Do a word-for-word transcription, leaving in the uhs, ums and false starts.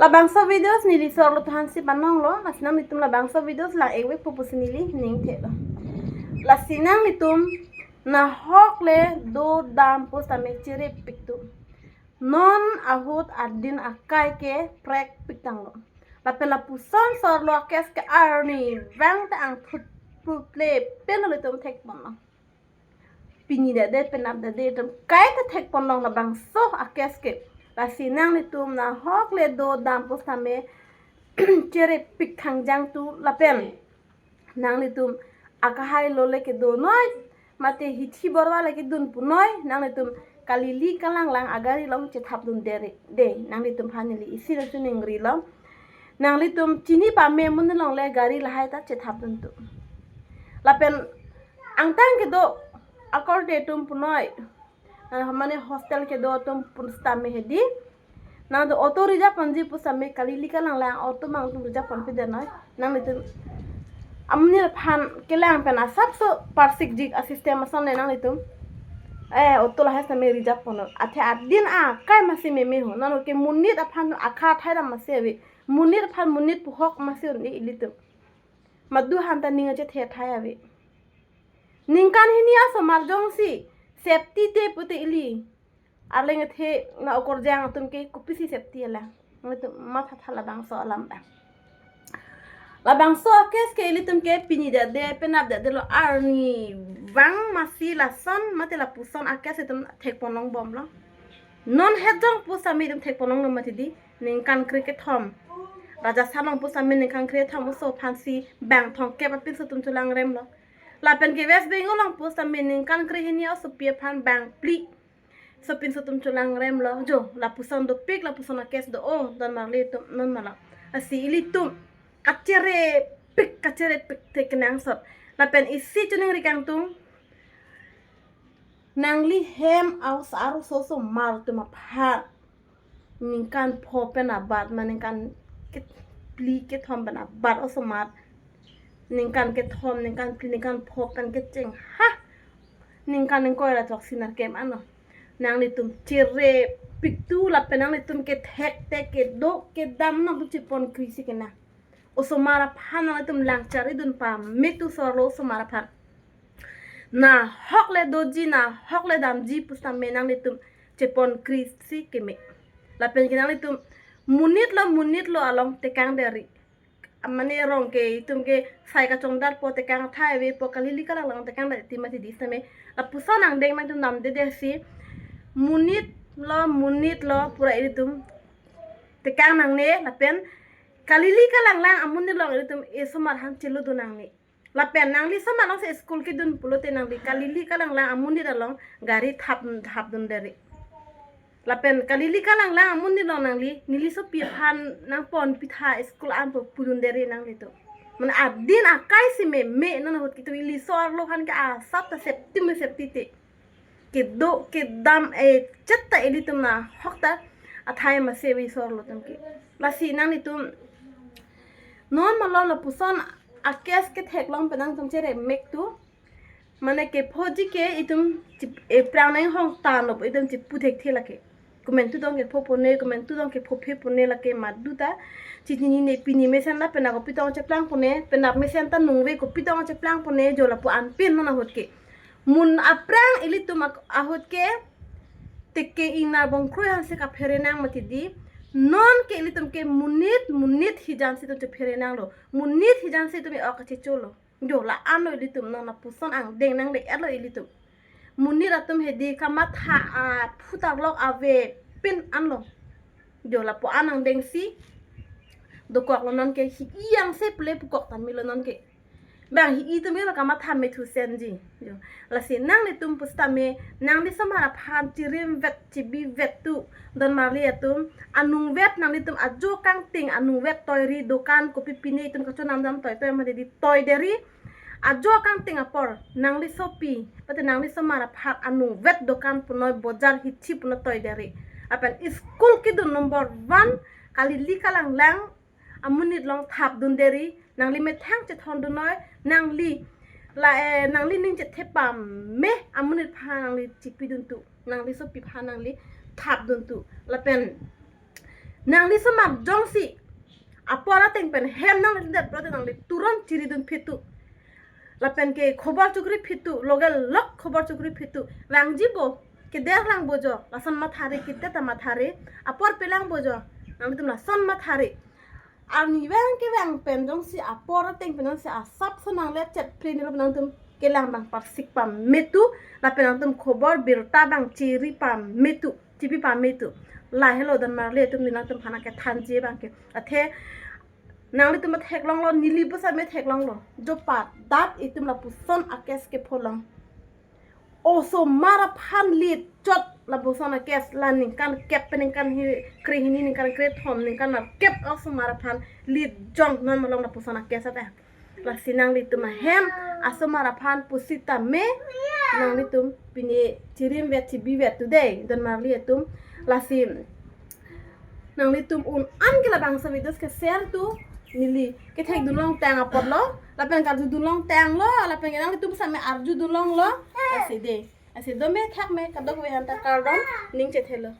Labangso videos neli sorlo tuhan si panonglo, lasi nanglitum labangso videos lang-ik vekpo pusi neli ning thelo. Lasi nanglitum nahok le do dam pusitame cherepik tu. Non ahut adin akai ke prekpik tanglo. Lapen lapuson sorlo akes ke arnivang ta angthut puple pen ilitum thekponlo. Pini dade penap dade itum kaike thekponlong labangso akes ke. Lasi nanglitum nahok le do dam pusitame cherepik khangjang tu lapen nanglitum akahai lo le kedonoi, mate hithi borwa le kedun punoi, nanglitum kalili kalanglang agari along chethap dun dere. De, nanglitum aphan neli isi nangchiningrilo. Nanglitum chini pame amonit along le gari lahai ta chethap dun tu. Lapen angtan kedo akorte atum punoi, ah, mane hostel kedo atum pusitame hedi, nangtum auto reserve ponji pusitame kalili kalanglang auto abang atum reserve ponpi denoi. Nanglitum amonit aphan kelang pen asapso parsikjik a-system ason le nanglitum, eh, auto lahai sitame reserve ponnon. Athe adin akai masi meme ho. Non ke monit aphan akha thai dam masi ave. Monit aphan monit puhok masi un-e ilitum. Madu han ta ning achethe thai ave. Ningkan hini asomar jongsi safety te pute ili arleng athe na okorjang atum ke kopisi safety ala. Nangtum matha tha labangso alam ta. Labangso akes ke ilitum ke pini dade penap dade lo, arnivang masi lason mate lapuson akes itum thekponlongbomlo. Non het jong pusitame itum thekponlonglo mati di, ningkan kre kethom. Rajasthan along pusitame ningkan kre kethom oso aphansi bang thomkep apinso atum cholangremlo. Lapen ke West Bengal along pusitame ningkan kre hini osopi aphan bang phli sopinso atum cholangremlo. Jo, lapuson dopik, lapuson akes do-o, don marli atum non mala. Lasi ilitum kacherepik, kacherepik te kenangsot. Lapen isi chiningri kangtung, nangli hem aus arloso osomar atum aphan ningkan pho pen abat ma ningkan ke-, phli kethom pen abat osomar, ningkan kethom, ningkan phli, ningkan pho pen kecheng ha ningkan ingkoi ra throksi nerkep ano. Nanglitum cherepik tu lapen nanglitum kethek te kedo kedam nangtum cheponkri si kena. Osomar aphan nanglitum lang chari dun pame tu sorlo osomar aphan. Nahok le doji, nahok le damji pusitame nanglitum cheponkri si keme. Lapen ke nanglitum monit lo monit lo along tekang deri. Mane rong ke itum ke sai kachongdar po tekang thai ave po kalili kalanglang tekang deri ti mati di sitame. Lapuson angdeng ma itum namdede si monit lo monit lo pura ilitum tekang nangne lapen kalili kalanglang amonit along ilitum esomar aphan chelo dun nangne. Lapen nangli somar along si school kedun pulote nangli kalili kalanglang amonit along gari thap thap dun deri. Lapen kalili kalanglang amonit along nangli neli sopi aphan nangponpi tha school an pu pudun deri nanglitum. Mane adin akai si meme non ahut ke tu ili sorlo aphan ke asap ta safety me safety te. Kedo kedam e chetta ilitum nahok ta athai masi ave sorlo atum ke. Lasi nanglitum non malom lapuson akes ketheklong pen nangtum cheremek tu. Mane kephoji ke itum chip-, e prang nang hong tanlo itum chipu thekthe lake. Komantu tong kepho pone, komantu tong kepho phe pone lake madu ta. Chini ne pini mesen ta penap kopi tong cheplang pone, penap mesen ta nungve kopi tong cheplang pone, jo lapu anpin non ahut ke. Mun aprang ilitum ak-, ahut ke teke ingnar bongkroi aphan si kaphere nang mati di. Non ke ilitum ke monit, monit hijan si itum chephere nanglo. Monit hijan si itum e-ok kachecholo. Jo la-anlo ilitum non lapuson angdeng nangle-etlo ilitum. Monit atum hedi kamatha aphu tarlok avepin anlo. Jo lapu-an angdeng si dokoklo non ke, hi-i angse pule pukok ta melo non ke. Bang hi-i atum ke kamatha methu senji. Jo. Lasi nanglitum pusitame nangli somar aphan chirimvet chibivet tu don marli atum, anungvet nanglitum ajo kangting anungvet toiri dokan kopi pine itum kachonam dam toitoi mati di toi deri. Ajo kangting apor nangli sopi mate nangli somar aphan anungvet dokan punoi bojar hithi punoi toi deri. Lapen school kedun number one kalili kalanglang amonit along thap dun deri, nangli methang chethon dunnoi, nangli la, eh, nangli ning chethe pame amonit aphan nangli chipi dun tu, nangli sopi aphan nangli thap dun tu. Lapen Nangli osomar jongsi apor ateng pen hem nangledet pulote nangli turon chiridun phitu. Lapen ke khobor chukri phitu, loge lok khobor chukri phitu. Vangjibo, keder langbo jo, lason mathari, kete ta mathari, apor pe langbo jo, nanglitum lason mathari. Arni vang kevang pen jongsi apor ateng pen jongsi asap so nanglechet phli nilo nangtum kelang abang parsik pametu, lapen nangtum khobor birta abang chiri pametu, chipi pametu. Lahelo don marli atum, nangtum aphan kethanji abang ke. Athe nanglitum theklonglo, neli pusitame theklonglo. Jo padat itum lapuson a-case kepholong. Osomar aphan lit chot lapuson a-case, la ningkan kep pen ningkan hi-, krehini, ningkan krethom, ningkan nerkep osomar aphan lit jong non malom lapuson a-case ata. Lasi nanglitum ahem asomar aphan pusitame nanglitum pine chirimvet chibivet tu dei don marli atum. Lasi nanglitum un-an ke labangso videos ke share tu, neli kethekdun longtang apotlo, lapen karjudun longtanglo, lapen ke nanglitum same arjudun longlo. Lasi dei. Lasi dome thakme, kadokave aphan ta kardom, ning chethelo.